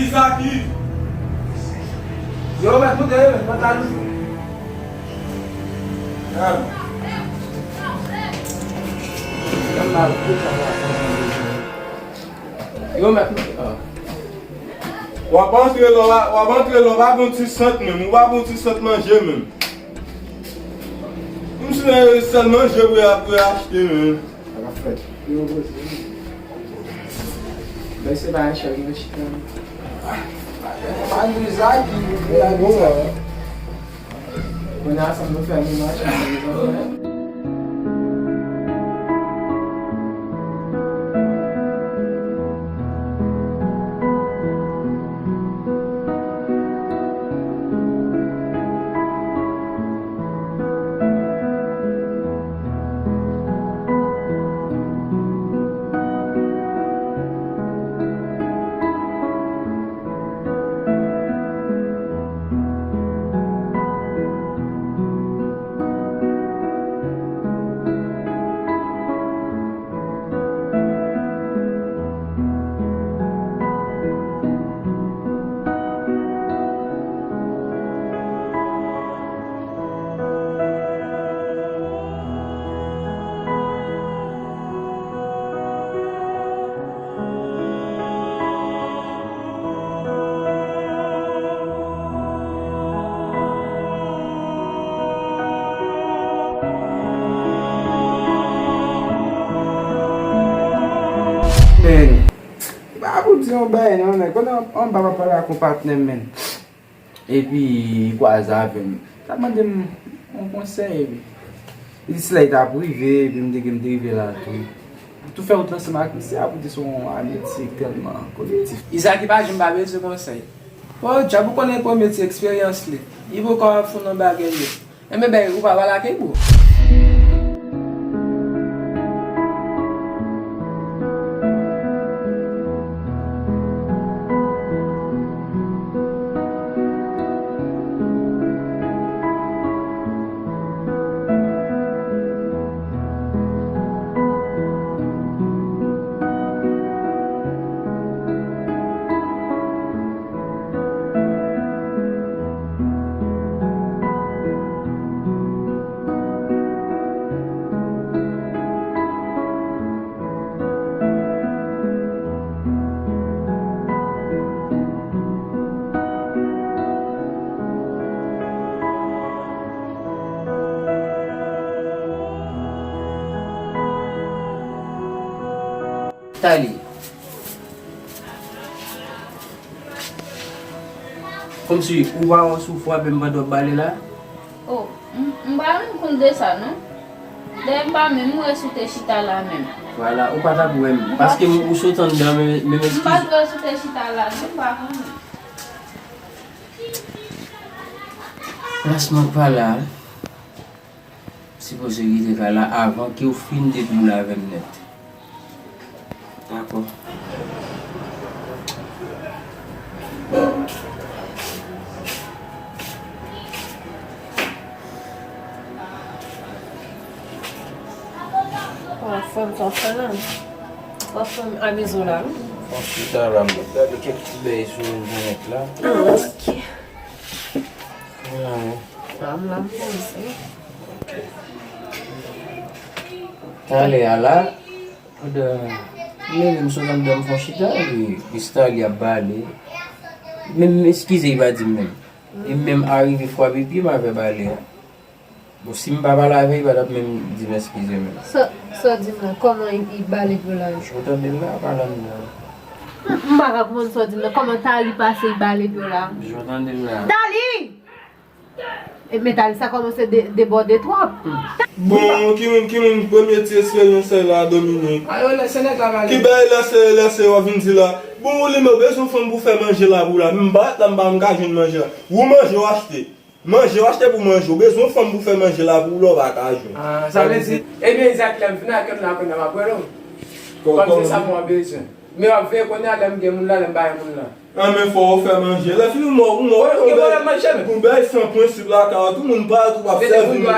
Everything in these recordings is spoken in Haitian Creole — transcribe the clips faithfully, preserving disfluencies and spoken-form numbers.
Zaki! Yo, mèt moute, mèt pantalon. Yo, mèt moute. W ap antre la, w ap antre la, w pa gon ti sant menm, w pa gon ti sant manje menm. M si se sèl manje pou y ap achte menm. Sa k ap fèt? Yo, poze. Bay se pa chè, yo chita. Pa de zak, ki, ki la bon, wè. Kounye a, sa nou fè, nou mache, nou fè. Men, e pa pou di yon bagay non, men kote anba pa pale ak yon patnè m, men. Epi li kwaze avè m. T ap mande m yon konsèy, epi li di si lè li t ap rive, epi m te gen, m te rive la tou. M tou fè wout la ansanm ak misye, a pou di se yon amitye tèlman kolektif. Izaki pa janm pa bezwen konsèy. Pòdjab, ou konnen premye ti eksperyans li. Li poko ap fou nan bagay yo. Enben, bèy, ou pa pale ak Eybo. Tali. Kòmsi ou pa wè si w frape m pandan w ap bale la? Oh, m, m pa menm konn de sa, non. Dayè, m pa menm wè si w te chita la menm. Vwala, ou pa t ap wè m. Paske m, ou sot anndan, men, men m eskize. M pa t wè si w te chita la, non, m pa konnen. Plas mwen pa la. Sipoze kite kay la avan ke w fin depi w lave m nèt. Dakò. Wa, frè m, sa w fè la? Wa, frè m, amize w la, wi. Bon, chita la, m ap gade kèk ti bèy sou entènèt la. Ah, ok. Mwen la, wi. Ah, m la, m poze. Talè a la, pandan mwen menm sot anndan m fon chita, epi Miss Tali ap bale. Menm eskize li pa di m menm. Li menm arive frape pye m avè bale a. Bon, si m pa pale avè li, li pa t ap menm di m eskize menm. Sa, sa w di m la, kòman li, li bale pye w la? Jan w tande l la, pale anndan. M, m pa ka konprann sa w di m la. Kòman Tali pase, li bale pye w la? Jan w tande l la. Tali! E, men Tali, sa kòmanse de, debòde twòp. Bon, ki moun, ki moun premye ti eksperyans sa la, Dominique? Ki bagay lèse, lèse w ap vin di la? Bon, ou li men w bezwen fanm pou fè manje la pou w la. M pa t la, m pa, m ka jwenn manje la. Ou manje, w achte. Manje, w achte pou manje. Ou bezwen fanm pou fè manje la pou w la, w pa ka jwenn. Ah, sa vle di, ebyen, Izak, lè m vin ak kè m la, kounye a m ap rele w. Kò-, kòm se sa mwen bezwen. Men w ap veye kounye a lè m gen moun la, lè m pa gen moun la. Ah, men fò w fè manje. Lè fini w mò, w mò, ou gen pwoblèm manje, men. Ou bay san prensip lakay ou, tout moun parèt, ou p ap sèvi moun, ou p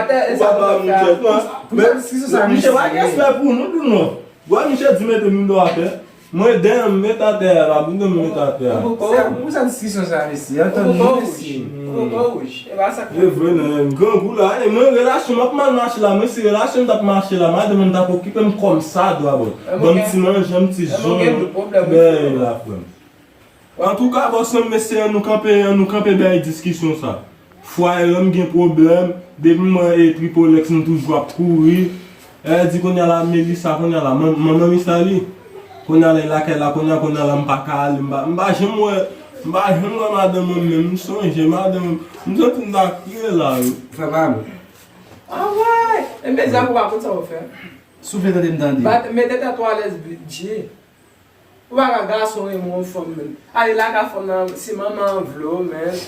ap ba moun kèk, non. Men, misye pa gen respè pou nou, tou non. Wè, misye di mete m dò atè. Mwen dèyè m met atè a, pa bliye m met atè a. Ou poko wouj. Pou sa diskisyon sa, mesye? Antann nou, mesye. Ou poko wouj. E pa sa k... E vre, men, grangou la, e mwen, relasyon m ap mal mache la, mwen, si relasyon m t ap mache la, madanm mwen t ap okipe m kòm sa dwa, bon. Ban m ti manje, yon ti jan, bèy la, frè m. Antouka, bòs mwen, mesye, ann nou kanpe, ann nou kanpe dèyè diskisyon sa. Fwaye an gen pwoblèm, depi m wè e Tripolex nou toujou ap kouri. E di kounye a la Melissa, kounye a la man-, manman Mistali. Kounye a la e lakay la, kounye a, kounye a la m pa ka ale, m pa, m pa janm wè, m pa janm wè madanm mwen menm, m sonje madanm, m santi m ta kriye la wi. Frè pa m. Anmwey! E mezanmi, ou pa konn sa w fè. Si w vle tande m tande. Bat, mete tèt ou alèz, Bidji. Ou pa ka gason renmen yon fanm menm. Ale lakay fanm nan, si manman an vle w, men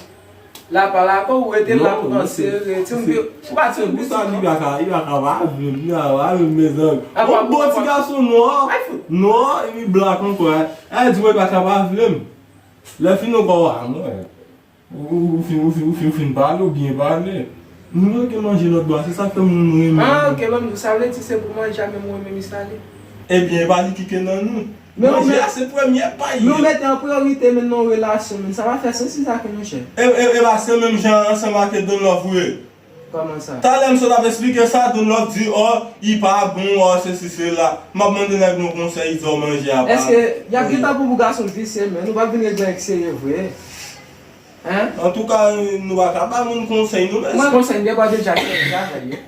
la pa lakay ou rete la pou tan sere. Ti moun ki, ou pa ti moun piti non. Li pa ka, li pa ka pa vle m, li pa ka pa vle m, mezanmi. Yon bon ti gason nwa, nwa, epi blak ankò. E di mwen li pa ka pa vle m. Lè fini ankò, a mwen. Ou, ou, ou fin, ou fin, ou fin, ou fin pale, ou byen pale. Nou manke manje lòt bò a, se sa k fè moun renmen. Ah, ok, ban m di w, sa vle di se pou manje a menm ou renmen Mistali? Ebyen, e pa li ki ke nan nou. Manje a se premye pay. Men ou mete an priyorite menm nan yon relasyon, menm sa pa fè sans, se sa ke monchè. E, e, e pa se menm jan ansanm ak Don Love ou ye? Kòman sa? Talè m sot ap esplike sa, Don Love di, ò, li pa bon, ò, sesi, sela. M ap mande nèg nou konsèy, li di, ò, manje a pa bon. Èske y ap gentan pou pou gason visye, men nou p ap vin regle nèg serye vre. Hein? Antouka, nou pa ka ba moun konsèy, nou, men. Mwen konsèy, m gen pa deja fè travay yo.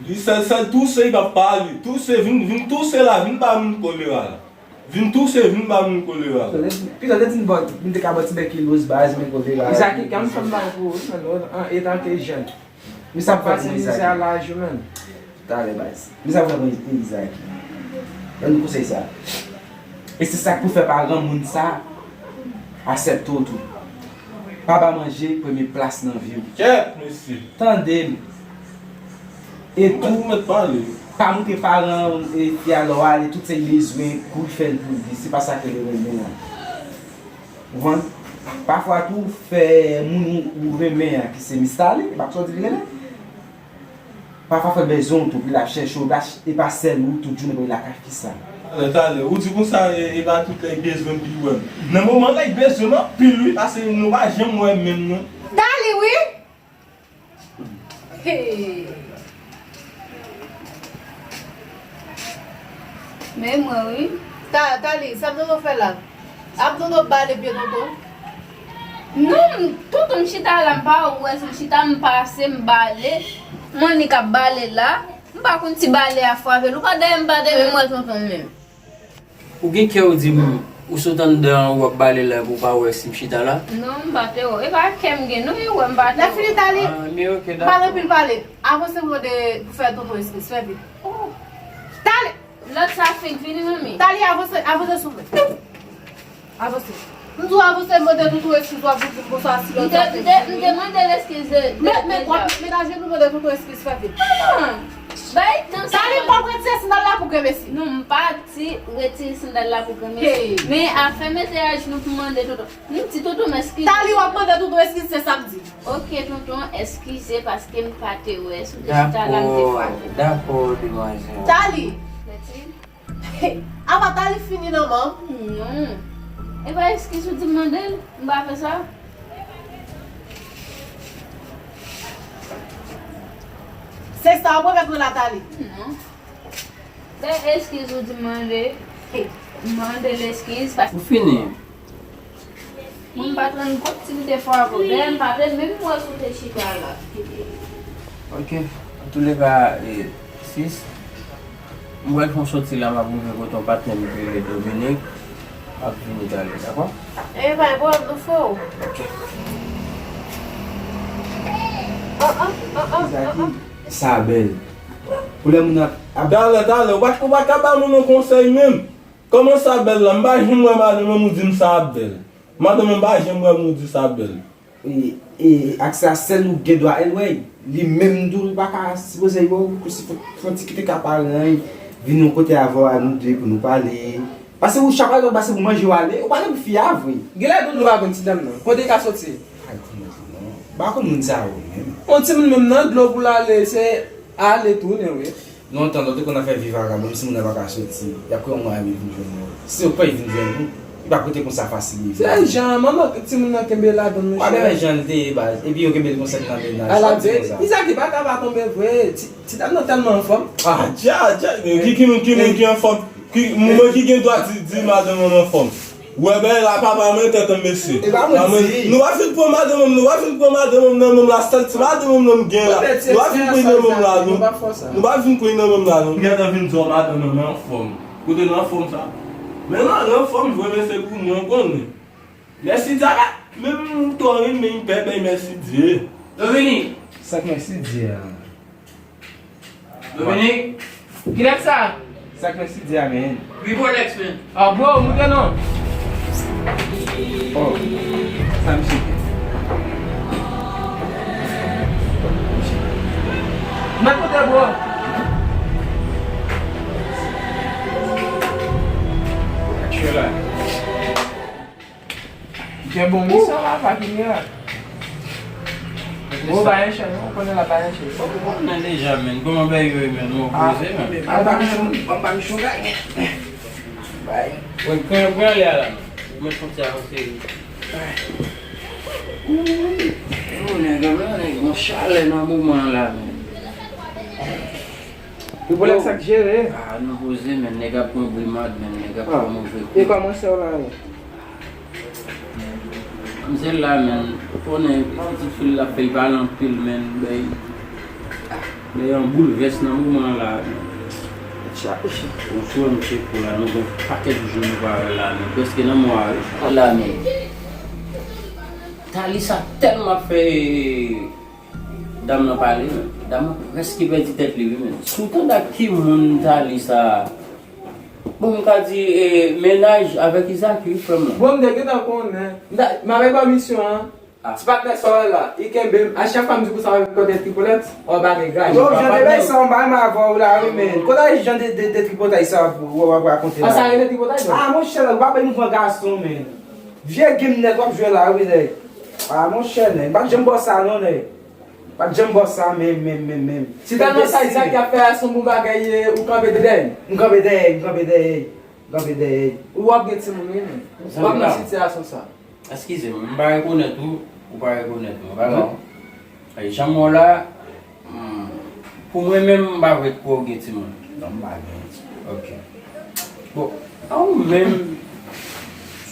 Li sèl, sèl touse, li p ap pale. Touse, vin, vin touse la, vin ba moun kolera la. Vin touse, vin ba moun kolera. Pito te di m bò, m te ka bò ti bèk kilos baz, men kolera. Izaki, kè m fè m bay pou ou, men, an, an, etanke jèn. Men sa pou fè pou Izaki. Talè baz. Men sa pou fè pou Izaki. Ban nou konsèy sa. E se sa k pou fè paran moun sa aksepte w tou. Pa ba manje premye plas nan vi w. Kèt, mesye. Tande m. E tou, pa moute paran e fi a lè w ale, tout se bezwen, kou l fè l pou li, se pa sa ke li renmen an. Ou konprann? Pafwa tou, fè moun ou, ou renmen an, ki se Mistali, e pa sa w di li renmen. Pafwa fè l bezwen w tou, pou l ap chèche w, e pa sèl ou, tout jounen pou l lakay fi sa. Talè, talè, ou di konsa, e, e pa tout lè l bezwen m pi wè m. Nan moman lè l bezwen m anpil wi, paske nou pa janm wè menm non. Tali wi! Hey. Men mwen wi. Ta, Tali, sa Abdolo fè la? Abdolo bale pye tonton? Non, tonton m chita la, m pa wè si l chita, m pase, m bale. Mwen li k ap bale la. M pa konn si bale a frape l ou pa dèyè m pa dèyè m wè tonton m menm. Ou gen kè w di m ou sot anndan an w ap bale la epi w pa wè si m chita la? Non, m pa te wè w. E pa kè m gen non, e wè m pa te wè w. Lè fini Tali, ah, men ok, dakò. M pa nan anpil pale. Avanse m mande pou fè tonton eskiz, fè vit. Oh. Tali! Lòt sa fenk vini, manmi. Tali, avanse, avanse sou mwen. Avanse. M di w avanse, m mande tonton eskiz, w ap vin di m konsa si lòt sa fenk vini. M te, m te, m te mande l eskiz de, de, men, men, w ap met ajenou mande tonton eskiz, fè vit. Ah! Bay tan sa. Tali, m p ap retire sandal la pou gremesi. Non, m pa di retire sandal la pou gremesi. Hey. Men afè mete ajenou pou mande tonton. M di tonton m eskize. Tali, w ap mande tonton eskize, se sa m di. Ok, tonton, eskize paske m pa te wè. Si w te chita la, m te frape. Dakò, dakò, demwazèl. Tali! Apa Tali fini nan men w? Non. E pa eskiz ou di m mande l, m pa fè sa. Se sa w ap remèt mwen la, Tali? Non. Bay eskiz ou di m mande, m mande l eskiz paske. Ou fini. Mwen m pa t rann kont si m te frape w. Dayè m pa te menm wè si w te chita la. Ok. Antouleka, e, sis, m pral fè yon soti la, m ap rive kote yon patnè m ki rele Dominique. M ap vini talè, dakò? E pa gen pwoblèm, nou fè w. Ok. An, an, an, an, an, an. Sa bèl. Pou lè moun ap, ap... Talè, talè, ou pa, ou pa ka ba moun yon konsèy menm. Kòman sa bèl la? M pa janm wè madanm mwen ou di m sa ap bèl. Madanm mwen pa janm wè m ou di sa bèl. E, e, ak sa sèl ou gen dwa el wè. Li menm tou, li pa ka sipoze wè w, pou si fò, fò ti kite ka paran, vin yon kote avè w a nou de pou nou pale. Paske ou chak lè w pase pou manje w ale, ou pale pou fi a vre. Genlè nou pa konn ti dam nan. Kote l ka soti? Ay, kòman di non? M pa konn moun sa yo menm. Yon timoun menm nan dlo pou l ale, se ale tounen wi. Lontan, lè w te konn ap fè vi vagabon, menm si moun nan pa ka soti, y ap kwè yon mwayen pou vin jwenn ou. Si yo kwè vin jwenn ou, li pa pote konsa fasil li vin. Se jan, manman timoun nan kenbe ladan, monchè. Pa gen jan l te ye, baz. Epi yo kenbe l konsa nan mennaj. Ala, pa di konsa. Izaki pa ka pa tonbe vre. Ti, ti dam nan tèlman anfòm. Ah, dja, dja. Ki, ki moun, ki moun ki anfòm? Ki, mwen ki gen dwa di, di madanm mwen anfòm? Wè, ben la, papa mwen tèt an mesye. E pa mwen di. Nou pa fin pran madanm, nou pa fin pran madanm nan menm la, sèl ti madanm nan m gen la. Nou pa fin pran nan menm la, non. Nou pa fin pran nan menm la, non. M gentan vin di w madanm nan anfòm. Kote l anfòm sa? Men nan, l anfòm vre, mesye, pou mwen, konnen. Mèsi, Djaka. Menm m to renmen, m pè bay mèsi Dye. Dominik. Sa k mèsi Dye a? Dominik. Kilè sa? Sa k mèsi Dye a, men. Tripolex, men. Ah, bro, moute non. Oh, sa misye gen? Nan kote, bro? Misye la. Gen bon misyon la, pa gen mirak. Bon, bagay chè, non, ou konnen la bagay chè. Ou konnen deja, men. Kòman bagay yo ye, men? Nou opoze, men. Ah, ban m ba misyon, ban m ba misyon, gay, men. Bay. Mwen pran, pran lè a la, men. Mwen fon ti avanse. Yo, nèg, yo, nèg, yon chalè nan moman la, men. Tripolex sa k jere. Ah, nou poze, men. Nèg ap pran brimad, men. Nèg ap pran move kou. E kòman sè w la ye? Manmzèl la, men, konnen pitit fi l la fè l pale anpil, men, bay, bay yon boulvès nan moman la, men. Yon frè m tcheko la, nou gen pakèt jou nou pa wè la, men, prèske nan mwa, wi. La, men, Thalisa tèlman ap fè dam nan pale, men. Dam nan prèske pèdi tèt li, wi, men. Si w tande ak ki moun Thalisa Bon, m ka di, eh, mennaj avèk Izaki, wi, frè m nan. Bon, m te gentan konnen. M ta, m avèk pa misyon an. Ah. Ti patnè sa w la, li kenbe m. A chak fwa m di konsa, m ap kote tripotay, w ap bagay gaj. Yo, jan de bagay sa, m pa renmen avè w la, wi, men. Kote jan de, de, de tripotay sa w ap rakonte la? Ah, sa rele tripotay, non? Ah, monchè, ou pa bay mouvman gason, men. Vye game nèt w ap jwe la, wi, nèg. Ah, monchè, nèg. M pa t janm ba w sa, non, nèg. Pa t janm ba w sa menm, menm, menm, menm. Si tèlman sa Izaki ap fè a se yon bon bagay ye, ou kanpe dèyè l? M kanpe dèyè l, m kanpe dèyè l, m kanpe dèyè l. Ou w ap gen timoun, wi, men. W ap nan sitiyasyon sa. Eskize m, m pa rekonèt ou, ou pa rekonèt mwen, pa vre? Non. Ay, jan m wè w la, hmm, pou mwen menm, m pa vle kwè w gen timoun. Non, m pa gen. Ok. Bon, a ou menm,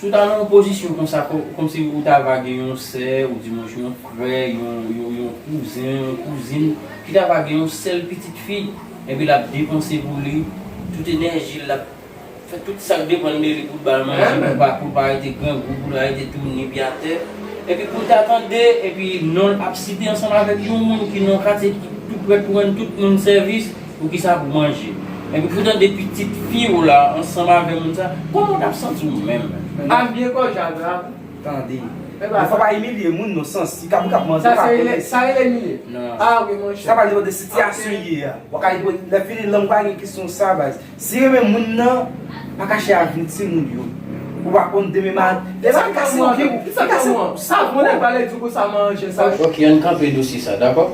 si w ta nan yon pozisyon konsa, kò-, kòmsi ou ta va gen yon sè, ou di mwen yon frè, yon, yon, yon kouzen, yon kouzin, ki ta va gen yon sèl pitit fi, epi l ap depanse pou li, tout enèji l, l ap fè tout sa k depann de li pou l ba l manje, pou l pa, pou l pa rete grangou, pou l pa rete touni pye atè. Epi pou l ta tande, epi non l ap site ansanm avèk yon moun ki nan katye ki tou prè pou rann tout moun sèvis, poukisa pou manje? Epi pou tande pitit fi w la ansanm avè moun sa, kòman w t ap santi w menm? A m byen kò Jada. Tande. Defwa pa imilye moun non sans. Si kap ou kap manje, ou pa konnen. Sa rele imilye. Non. Ah wi, monchè. Sa pa depann de sitiyasyon ye a. Ou ka lè fini lang pa gen kesyon sa, baz. Si renmen moun nan, pa kache avni timoun yo. Ou pa konn demen ma, demen ka se yon pye ou. Sa bon, nèg pale di konsa manje sa. Ok, ann kanpe dosye sa, dakò?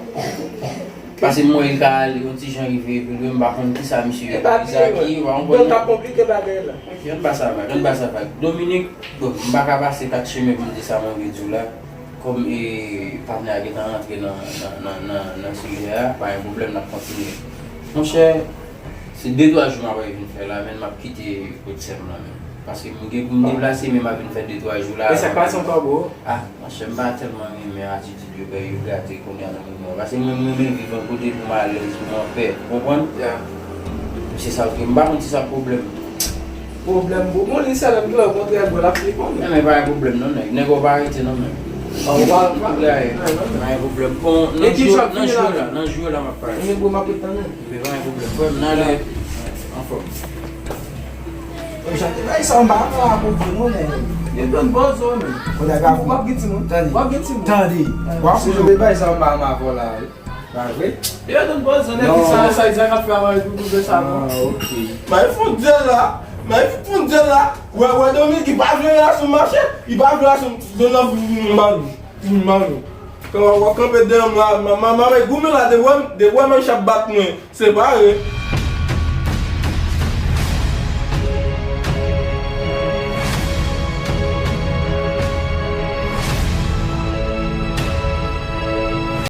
Paske m wè l ka ale yon ti jan rive pi lwen, m pa konn kisa misye Izaki, ou pa konprann. Donk ap konplike bagay la. Ok, ann ba sa vag, ann ba sa vag. Dominik, bon, m pa ka pase kat chemen pou m di sa mwen vle di w la. Kòm, e, patnè a gentan rantre nan, nan, nan, nan, nan sijè a, pa gen pwoblèm, n ap kontinye. Monchè, se de twa jou m ap vin fè la, men m ap kite kot sè m nan, men. Paske m gen pou m deplase, men m ap vin fè de twa jou la. E sa k pase ankò, bro? Ah, monchè, m pa tèlman renmen atitid yo, bèy yo gate kounye a nan moman. Paske mwen, m renmen viv yon kote pou m alèz, pou m anpè. Ou konprann? Yeah. Se sa, ok. M pa konn si sa pwoblèm. Pwoblèm pou moun, li sèl m klè, okontrè, bro, l ap flipan. Men, men, pa gen pwoblèm, non, nèg. Nèg, ou pa rete, non, men. Ou pa, ou pa, pa gen pwoblèm. Bon, nan jou, nan jou la, nan jou la, m ap pale. Men, bro, m ap ret tann ou. Men, pa gen pwoblèm. Frè m, n ale anfòm. Jan de bagay sa, m pa konn a konprann, non, men. Yo donn bòzò, men. W ap gen timoun. Tande. W ap gen timoun. Tande. W ap gen timoun. Bagay sa, m pa konn a konprann la, wi. Pa vre? Yo donn bòzò, nèg ki sa, sa, sa, k ap fè avè pou, pou sa, non. Ah, ok. May fon dyèl la. May fon dyèl la. Wè, wè, Dominik, li pa vle la sou mache. Li pa vle la sou, donn nan, mal. Mal. Kòman w ap kanpe dèyè m la, ma, ma, ma, goumen la, depi w wè m, depi w wè m ap bat mwen, separe.